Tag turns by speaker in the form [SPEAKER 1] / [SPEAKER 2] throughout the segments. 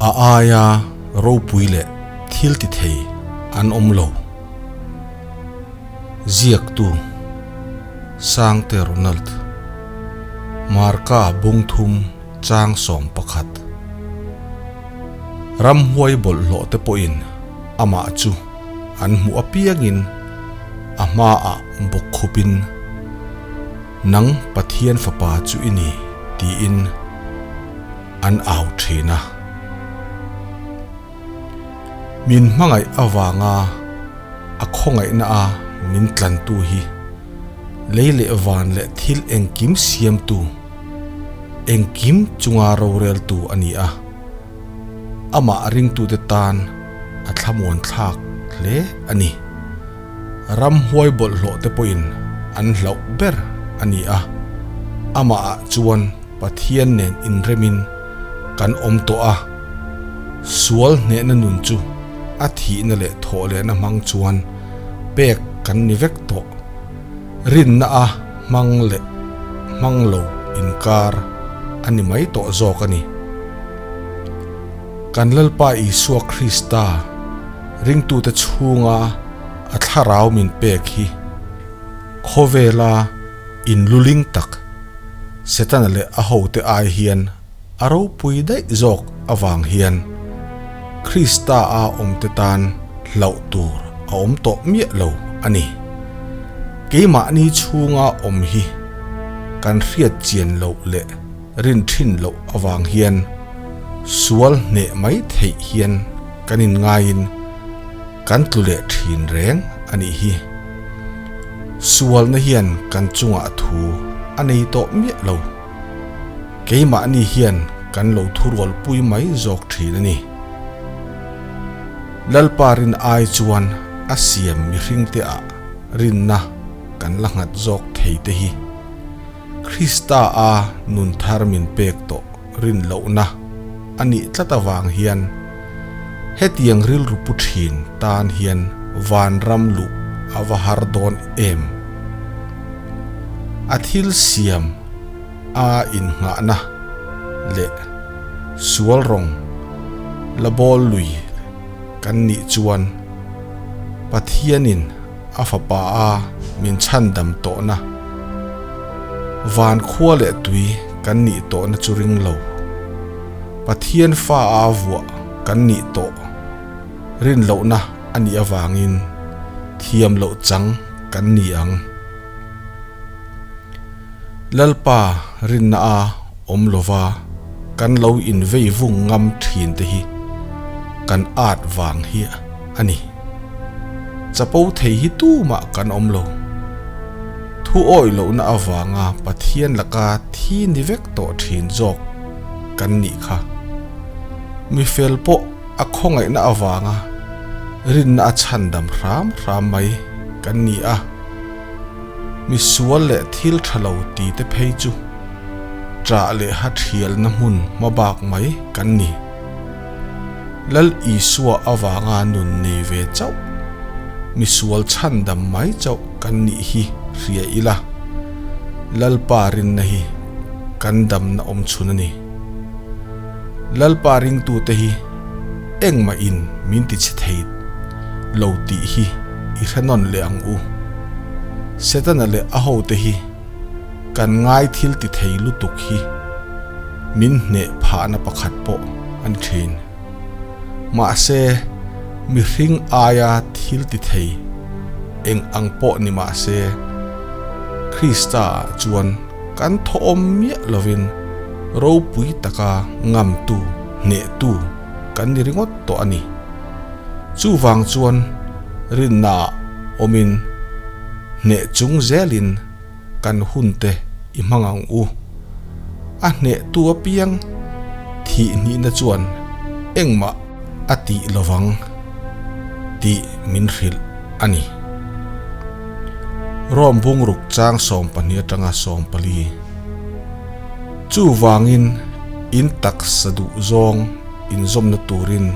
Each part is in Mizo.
[SPEAKER 1] A aia ropui leh thil ti thei an awm lo. Ziaktu, Sangte Ronald, Marka Bungthum Chang 11. Ramhuai bawlhhlawh te pawhin amah chu an hmuh apiangin a hmaah bawk khupin, Nang Pathian Fapa chu i ni, tiin an au thin a. Min hmangaih avanga a khawngaihna a min tlantu hi lei leh van leh thil engkim siamtu, engkim chunga roreltu a ni a. Amah ringtute tan a thlamuan thlak hle a ni. Ramhuai bawlhhlawh te pawhin an hlauh ber a ni a, amahah chuan Pathian nen inremin kan awm tawh a, sual hnehna nun chu a thihna leh thawhlehna hmang chuan pek kan ni vek tawh. Rinna a hmang leh hmang lo inkar a ni mai tawh zawk a ni. Kan Lalpa Isua Krista ringtute chhunga a thlarau min pek hi khawvela inluling tak Setana leh a hote ai hian a ropui daih zawk avang hian Krista a awmte tan hlauh tur a awm tawh miah lo a ni. Keimahni chhunga awm hi kan hriat chian loh leh rin thin loh avang hian sual hneh mai theih hian kan inngaiin kan tlu leh thin reng a nih hi. Sualna hian kan chungah thu a nei tawh miah lo. Keimahni hian kan lo thurualpui mai zawk thin a ni. Lalpa rin ai chuan a siam mihringte ah rinna kan la nghat zawk thei te hi Krista a nun thar min pek tawh rin lohna a nih tlat avang hian hetiang rilru pu thin tan hian vanram luh a va har dawn em? A thil siam a innghahna leh sual rawng la bawl lui kan nih chuan Pathianin a fapa a min chhandam tawhna van khua leh tui kan nih tawhna chu ring lo. Pathian fa a vuah kan nih tawh rin lohna a nih avangin thiam loh chang kan ni ang. Lalpa rinna a awm lova kan lo invei vung ngam thin te hi kan at vang hi a ni. Chapo thei hi tumah kan awm lo. Thu awih lohna avanga Pathian laka thi ni vek tawh thin zawk kan nih kha. Mi fel pawh a khawngaihna avanga rinna a chhandam hram hram mai kan ni a. Mi sual leh thil tha lo ti te phei chu ṭah leh ha ṭhialna hmun hma bak mai kan ni. Lal Isua avanga nun nei ve chauh, mi sual chhandam mai chauh kan nih hi hria ila, Lalpa rinna hi kan damna awm chhun a ni. Lalpa ringtute hi engmah in min ti chhe thei lo tih hi i hre nawn leh ang u. Setana leh a hote hi kan ngai thil ti thei lutuk hi min hneh phahna pakhat pawh a ni thin. Mahse, mihring aia thil ti thei eng ang pawh ni mahse, Krista ah chuan kan thawhawm miah lovin ropui taka ngamtu, hnehtu kan ni ringawt tawh a ni. Chuvang chuan rinnaah awmin hneh chung zelin kan hunte i hmang ang u. A hnehtu apiang thih hnihna chuan engmah a tih lovang tih min hrilh a ni. Rom bungruk chang 12 atanga 14. Chuvangin in taksa duh zawng inzawmna turin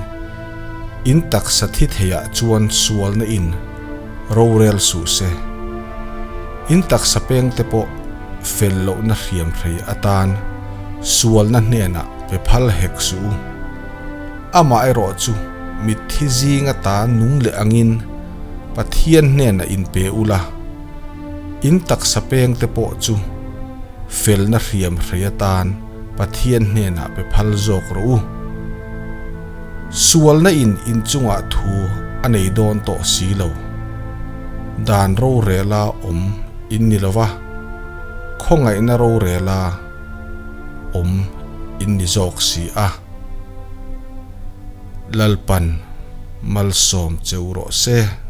[SPEAKER 1] in taksa thi theiah chuan sualna in rorel suh se. In taksa peng te pawh fel lohna hriam hrei atan sualna hnenah pe phal hek suh u. Amaherawhchu mitthi zing ata nung leh angin Pathian hnenah inpe ula, in taksa pengte pawh chu felna hriam hrei atan Pathian hnenah pe phal zawk rawh u. Sualna in inchungah thu a nei dawn tawh si lo. Dan rorela awm in ni lova, khawngaihna rorela awm in ni zawk si a. Lalpan malsawm cheu rawh se.